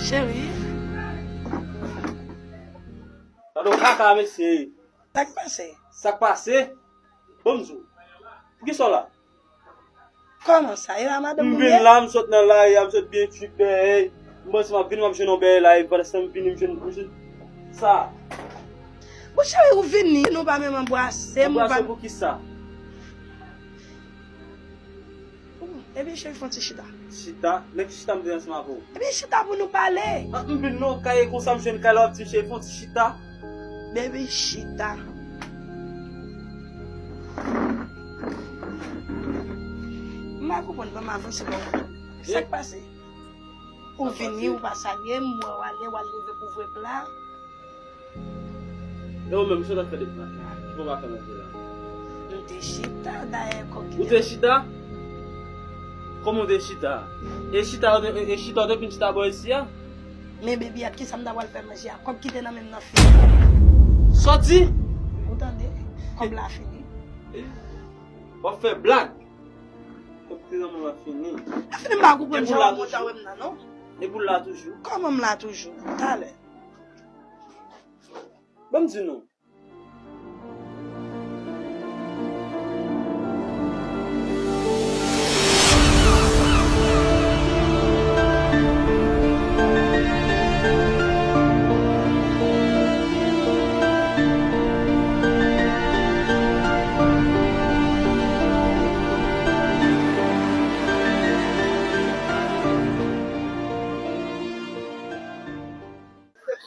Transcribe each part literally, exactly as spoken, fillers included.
Cheri. Gade w kaka, mesye. Sa k pase? Sa k pase? Bon, m di w. Poukisa w la? Kòman sa? E la madanm ou ye? M vin la, m sot nan lari a, m sot byen tchwik dèyè. M panse m ap vin, m ap jwenn yon bèy la, epi pandan se tan m vini, m jwenn, m jwenn sa. Bon, cheri, ou vini, nou pa menm anbrase, m ou pa. Anbrase pou kisa? Ebyen, cheri, fè yon ti chita. Chita? Nan ki chita m te ansanm avè w? Ebyen, chita pou nou pale. An, m vin nan yon kay konsa, m jwenn kay la, w ap di m, cheri, fè yon ti chita. Baby, chita. M pa konprann, ban m avanse, ban m konprann. Sa k pase? Ou vini, ou pa salye m, m wè w ale, w al leve kouvre pla. E ou menm, sa w t ap fè depi maten an? Ki pou w pa fè manje la? M te chita, dayè, kòk ki te. Ou te chita? Kòman w te chita? E chita, e, e chita, w te vin chita bò isi a? Men baby, ak kisa m ta pral fè manje a? Kòb ki te nan men m nan fini. Sòti! Ou tande? Kòb la fini. W ap fè blag. Kòb ki te nan men w la fini. Afin m pa konprann jan w ap monte avè m nan, non. Epi w la toujou. Kòman m la toujou? Talè. Ban m di nou.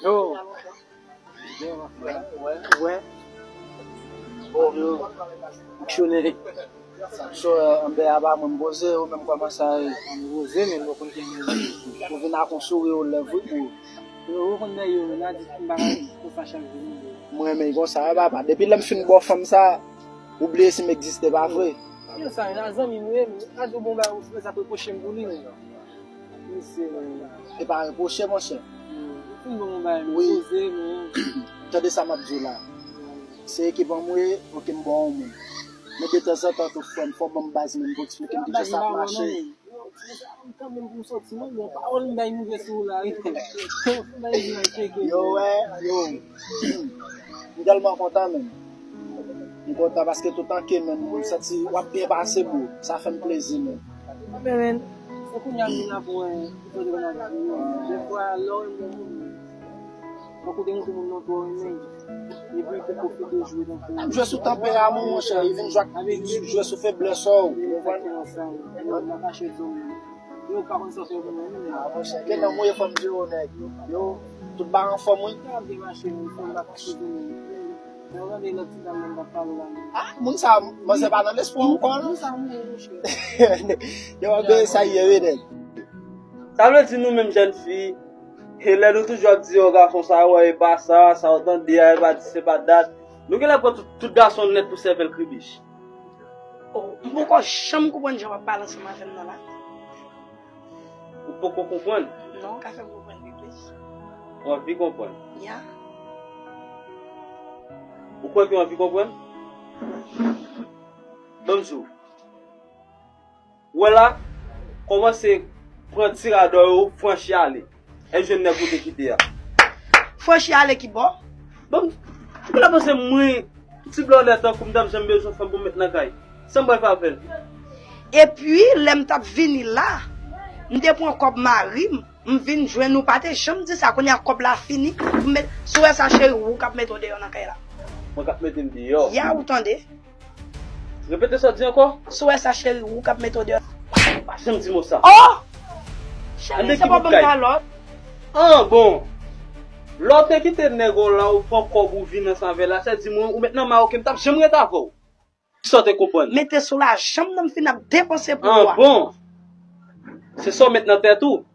Yo. Wè. Yo. Fonksyone. So, anbè a pa mwen, m poze, ou menm kòman sa ye? M poze, men m konn gen. Ou vin ak yon souri o lèv, wi, bro. Yo, ou konn dèyè yo, men a di m pa ka konsa chak jou, non, bro. M renmen konsa, wi, papa. Depi lè m fin ba w fanm sa, ou bliye si m egziste, pa vre? Yo, sa, nan zanmi m, wi, men a di w bon bagay, ou fè sa pou reproche m pou li, men. Mesye, men. E pa reproche, monchè. Fin bon bagay, men poze, men. Tande sa m ap di w la. Se ekip an mwen, oke, m ba w moun. Men detanzantan tou, frè m, fò w ban m baz, men m pou eksplike m kijan sa ap mache. M kanmenm pou m sòti, mwen, bon, pawòl m bay rive sou ou la, wi. Fò m bay rive tcheke. Yo, wè, yo. M tèlman kontan, menm. M kontan paske toutan ke, menm, m santi w ap byen pase, bro. Sa fè m plezi, menm. Men, men, se kounye a m vin ap wè, ki kote m ap viv. Defwa, lè w renmen yon moun, fòk ou te montre moun nan twò renmen. Epi, pou pwofite jwe tankou. M jwe sou tanperaman w, monchè. Li vin jwe ak, jwe sou feblès ou, ou konprann? Egzakteman sa, wi. Yo, m pa kache di w, men. Yo pa konn sa fè pou mwen, non. Ah, monchè, gen nan mouye fanm di yo, nèg. Yo, tout bagay anfòm, wi. Sa ap byen mache, wi, fanm pa kache pou mwen. Lè w tande lòt ti dam nan k ap pale la, men. Ah, moun sa, manzè pa nan lespri ankò, non? Moun sa mouri, monchè. Yo, ap gade sa ye, wi, nèg. Sa vle di nou menm jèn fi, e lè nou toujou ap di, yo, gason sa, wè, e pa sa, sa w tande a, e pa di, se pa dat. Nou genlè pran tout, tout gason nèt pou sèvèl kribich. Oh, m poko janm konprann jan w ap pale ansanm avè m nan la. Ou poko konprann? Non, ou ka fè m konprann pi plis. Ou anvi konprann? Ya. Ou kwè ke w anvi konprann? Ban m di w. Wè la, kòmanse pran ti radò yo, franchi ale. E jwenn nèg ou te kite a. Franchi ale ki bò? Bon, ou la panse mwen, ti blòdè tankou m t ap janm bezwen fanm pou m met nan kay. Sa m pral fè avè l? Epi, lè m t ap vini la, m te pran kòb mari m, m vin jwenn ou, pa te janm di sa, kounye a kòb la fini, pou m met, si w wè sa cheri, ou k ap mete w deyò nan kay la. Mwen k ap mete m deyò? Ya, ou tande? Repete sa w di ankò. Si w wè sa cheri, ou k ap mete w deyò. Pa janm di mo sa. Oh! Cheri, se pa ban m kalòt. An, bon. Lè w te kite nèg ou la, ou pran kòb ou vin ansanm avè l la, sa di mwen, ou met nan may ou ke m t ap janm ret avè w. Kisa w te konprann? Mete sou lajan m nan m fin ap depanse pou ou a. An, bon. Se sa w met nan tèt ou.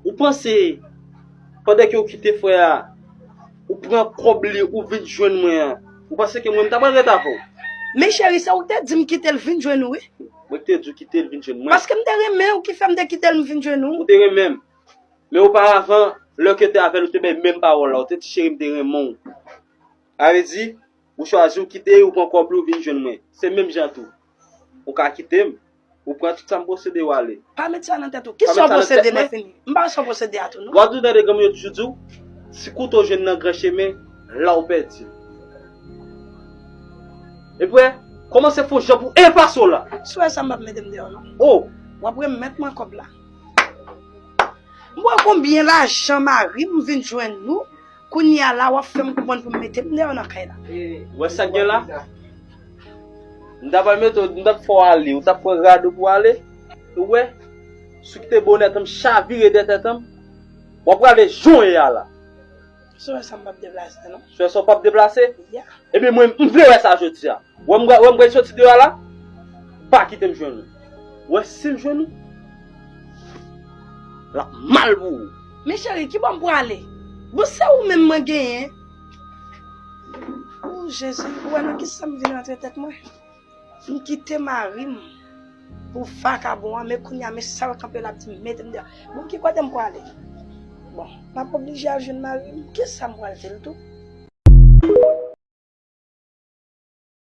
Ou panse, pandan ke ou kite frè a, ou pran kòb li, ou vin jwenn mwen an, ou panse ke mwen m ta pral ret avè w? Men cheri, se ou k te di m kite l vin jwenn ou, wi. Mwen k te di w kite l vin jwenn mwen. Paske m te renmen w, ki fè m te kite l m vin jwenn ou. Ou te renmen m. Men oparavan, lè ke w te avè l, ou te bay menm pawòl la, ou te di, cheri, m te renmen w. Sa vle di, ou chwazi ou kite, ou pran kòb li, ou vin jwenn mwen. Se menm jan tou. Ou ka kite m. Ou pran tout sa m posede, w ale. Pa met sa nan tèt ou. Ki sa w posede lè fini? M pa wè sa w posede a tou non. W ap tou tande granmoun yo toujou di w, si kouto w jwenn nan gran chemen, la w pèdi l. Epi, kòmanse fè yon jan pou efase w la. Si w wè sa, m p ap mete m deyò non. O! W ap remèt mwen kòb la. M wè konbyen lajan mari m vin jwenn nou. Kounye a la, w ap fè m konprann pou m mete m deyò nan kay la. Ou wè sa k gen la? M ta pral mete w, m t ap fè w ale, ou t ap pran rad ou pou w ale. Ou wè? Si w kite bonèt an m chavire dèyè tèt an m, w ap prale jan w ye a la. Si w wè sa m p ap deplase non. Si w wè sa w p ap deplase? Ya. Ebyen mwen, m vle wè sa jodi a. Wè m wè m pral soti deyò a la, pa kite m jwenn ou. Wè si l jwenn ou, l ap mal pou ou. Men cheri, ki bò m prale? Bon, se ou menm mwen genyen. O Jezi, ou wè nan kisa m vin rantre tèt mwen? M kite mari m pou vakabon an, men kounye a, men sa yo kanpe la ap di m mete m deyò. Bon, ki kote m prale? Bon, m ap oblije al jwenn mari m. Kisa m pral di l tou?